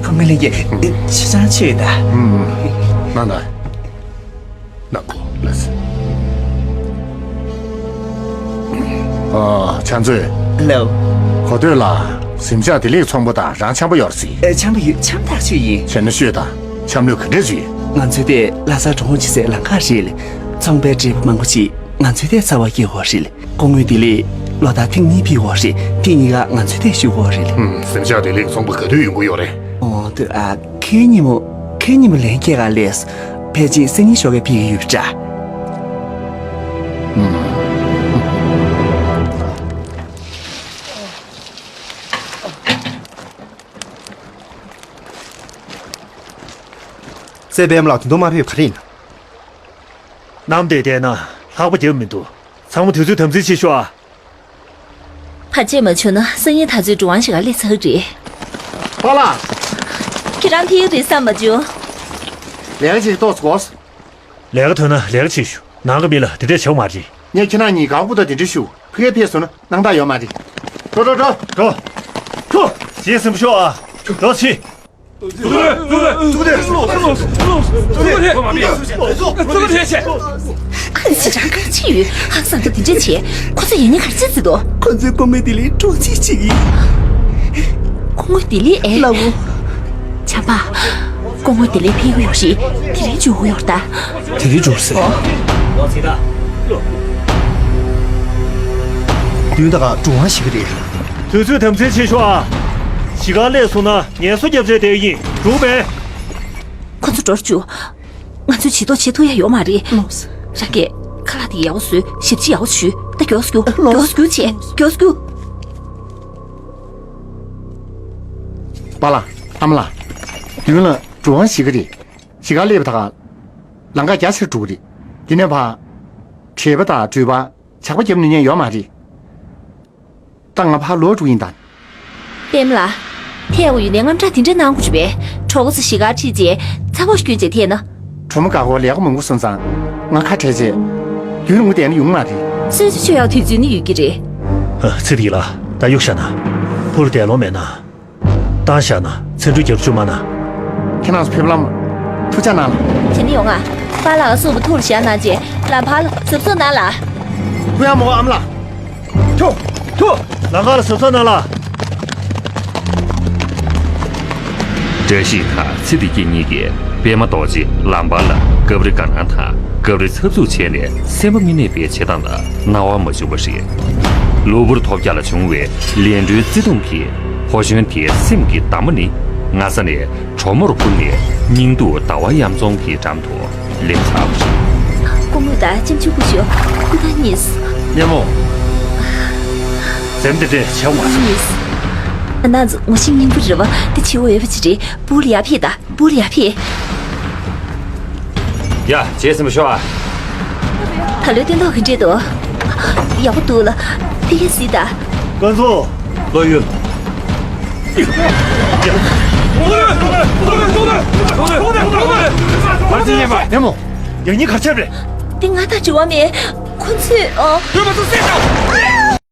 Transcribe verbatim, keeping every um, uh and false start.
ཁོང་མི་ལེན་གྱི་ཆུ་ཆང་མཆོད་ད། ཨུམ། ན་ན། ནག་པོ་ལགས། ཨ། ཕྱག་མཛོད། ལགས། གོ་ཐོས་ལ། གཟིམ་ཤག་བདེ་ལེགས་ཚོང་པ་དང་རང་འཆམ་པོ་ཡོད་རེད་ཟེར། ཨ། འཆམ་པོ་ཡོད། འཆམ་ཐག་ཆོད་ཡིན། བྱས་ན་ཤོད་དང་། འཆམ་ལུགས་ག་འདྲས་ཡོད། ང་ཚོའི་དེ་ལྷ་སར་འགྲོ་འོང་བྱེད་སའི་ལམ་ཁ་རེད། ཚོང་པའི་འབྲས་བུ་མང་པོ་ཅིག་ང་ཚོའི་དེ་ཚ་བ་སྐྱེལ་འོང་རེད། སྐུ་ངོ་བདེ་ལེགས་ལོ་ལྟར་ཐེངས་གཉིས་ཕེབས་འོང་རེད། དེ་གཉིས་ཀ་ང་ཚོའི་དེ་བཞུགས་འོང་རེད། ཨུམ། གཟིམ་ཤག་བདེ་ལེགས་ཚོང་པ་ག་དུས་ཡོང་གི་ཡོད་རེད། ཨོ། དེ། ཨ། ཁོས་ཉིན་མོ། ཁོས་ཉིན་མོ་ལན་སྐྱེལ་ག་སླེབས། ཕལ་ཆེར་སང་ཉིན་ཞོགས་ཀས་ཕེབས་ཀྱི་ཡོད་པ་འདྲ། སྲས་པད་མ་ལགས་ད་དུང་མ་ཕེབས་པ་ག་རེ་ཡིན། གནམ་བདེ་བསྡད་ན་ལྷགས་པ་རྒྱབ་མི་འདུག་ཚང་མ་དུས་ཚོད་དམ་འཛིན་བྱེད་ཤོག་ཨ། ཕལ་ཆེར་མ་བྱུང་ན་སང་ཉིན་ད་ཚོད་གྲུབ་དབང་ཞིག་ག་སླེབས་ཚར་རེད། པཱ་ལགས། ཁྱེད་རང་ཕེབས་རེད་བསམ་མ་བྱུང་། ལས་ཀ་ཅིག་ཏོག་ཙམ་འགོར། ལས་ཀ་ཐོན་ན་ལས་ཀ་བྱེད་ཤོག་ནང་གི་མི་ལ་དེ་འདྲས་བྱེད་དགོས་མ་རེད། ངས་ཁྱེད་རང་གཉིས་དགའ་པོ་དང་དེ་འདྲས་ཞུ། ཕ་གིར་ཕེབས་སོང་ན་སྣང་དག་ཡོད་མ་རེད། འགྲོ་འགྲོ་འགྲོ། འགྲོ། ཁྱོ། རྗེས་ཟིན་པོ་ཤོག་ཨ། འགྲོ་ཕྱིན། ཨ་ནི་ཅི་རང་ག་ཅི་ཡོད། ཧང་སང་དུ་དེ་འདྲ་བྱས། ཁོ་ཚོ་ཡང་ཉེན་ཁར་ཅི་ཟེར་དོ། ཁོ་ཚོས་སྐུ་ངོ་བདེ་ལེགས་འདྲོག་བྱེད་ཅིག་ཡིན། སྐུ་ངོ་བདེ་ལེགས་ཨེ། ལགས་འོ། བྱམས་པ། སྐུ་ངོ་བདེ་ལེགས་ཕེབས་ཀྱི་ཡོད་རེད། དེ་རིང་འབྱོར་གྱི་ཡོད་རེད་ད། དེ་རིང་འབྱོར་ཟེར། བདུན་ད་ག་གྲུབ་དབང་ཞིག་རེད། དུས་ཚོད་དམ་འཛིན་བྱེད་ཤོག་ཨ། གཞིས་ཀ་སླེབས་སོང་ན་ངལ་གསོ་བརྒྱབ་བྱས་བསྡད་ཀྱི་ཡིན། འགྲོ་མེད། ཁོ་ཚོ་འགྲོར་བཅུག་ང་ཚོས་བྱེད་ཐུབ་བྱེད་ཐུབ་ཡ་ཡོད་མ་རེད། ལགས་སོ། རང་གིས་ཁ་ལག་དེ་ཡག་པོ་བཟོས། ཞིབ་དཔྱད་ཡག་པོ་བྱོས། ད་མགྱོགས་སུ་རྒྱུགས། ལགས་སོ། མགྱོགས་སུ་རྒྱུགས་བྱས། མགྱོགས་སུ་རྒྱུགས། པཱ་ལགས། ཨ་མ་ལགས། མདུན་ལ་གྲུབ་དབང་གཞིས་ཀ་རེད། གཞིས་ཀ་སླེབས་པ་ད་ག་ལམ་ཁ་རྒྱ་ཆེར་འགྲོ་གི་རེད། འདི་ནས་ཕར་བྲེལ་བ་དང་འགྲོས་པ། ཇག་པ་རྒྱབ་ནས་ཉན་ཡོད་མ་རེད། ད་ང་ཕར་ལོག་འགྲོ་ཡིན་ད། པད་མ་ལགས། ཐད་དུ་ཡོད་ནའི་དངངས་སྐྲག་དེ་འདྲ་གནང་དགོས་རེད་པས། གྲོགས་པོ་ཚོ་གཞིས་ཀར་ཁྲིད་རྗེས་ཚ་བོ་སྐྱོན་བྱས་ཐད་ན། གྲོགས་མོ་དགའ་སྐོར་ལས་ཀ་མང་པོ་སོང་ཙང་ང་ཁ་བྲལ་རྗེས་རྒྱུན་རིང་པོ་བསྡད་ན་ཡོང་མ་རེད། གསོལ་ཇ་མཆོད་ཡག་དུས་ཚོད་ནི་ཡོད་ཀྱི་རེད། ཨ། ཚེ་རིང་ལགས། ད་གཡུག་བཞག་ན། ཕུར་བསྡད་ལོང་མེད་ན། བཏང་བཞག་ན་ཚེ་འཕྲུལ་རྒྱབ་བཅུག་མ་གནང་། ཁྱེད་རང་ཚོ་ཕེབས་ལམ་ཐུགས་ཅག་གནང་ལ། དེ་ནི་ཡོང་ང་། པཱ་ལགས་གསུངས་པ་ཐུགས་ལ་བཞག་གནང་རྗེས་ལམ་བར་ལ་གཟབ་གཟབ་གནང་ལ། ཐུགས་ཡག་མོ་ཨ་མ་ལགས། ཁྱོ། ཁྱོ། ལམ་ཁ་ལ་གཟབ་གཟབ་གནང་ལ། བཀྲ་ཤིས་དང་ཚེ་བདེ་སྐྱིད་གཉིས་ཀྱིས་པད་མ་རྡོ་རྗེ་ལམ་བར་ལ་སྐབས་རེ་དགའ་སྣང་དང་སྐབས་རེ་འཚབ་འཚུབ་བྱས་ནས་སེམས་པ་མི་གནས་པའི་བྱེད་སྟངས་ལ་སྣང་བ་མ་བྱུང་བ་རེད། གློ་བུར་ཐོལ་རྒྱག་ལ་བྱུང་བའི་ལན་གྲོའི་བརྩེ་དུང་གིས། ཕོ་གཞོན་དེའི་སེམས་ཀྱི་འདབ་མ་ནི་སྔ་ས་ནས་གྲོག་མོར་འཁུར་ནས་སྙིང་སྡུག་ཟླ་བ་གཡམ་རྫོང་གི་འགྲམ་དུ་སླེབས་ཚར་བ་རེད། སྐུ་ངོ་དང་ལྕམ་ཆུང་སྐུ་ཞབས་སྐུ་ཐང་གཉིས། སྙན་མོ། འཛེམ་དེ་འདྲས་བྱེད་མ་སོང་། གཉིས། ཨ། ན་ཚོ་ངོ་ཤེས་སྙིང་པོ་རེད་པ། དེ་བྱེད་འོས་པ་ཅིག་རེད། སྦུག་ལ་ཡར་ཕེབས་དང་། སྦུག་ལ་ཡར་ཕེབས། ཡ། རྗེས་ཟིན་པ་ཤོག་ཨ། ད་ལོའི་སྟོན་ཐོག་གི་འདྲེ་དོ། ཡག་པོ་འདུག་ལ། ཕ་གིར་གཟིགས་དང་། ཀན་ཚོ། བློ་ཡུལ། ཡ་མོ། ཡང་སྙིང་གར་ཆབ་རེད། འདི་ང་དང་འབྲེལ་བ་མེད། ཁོ་ཚོས་ཨ།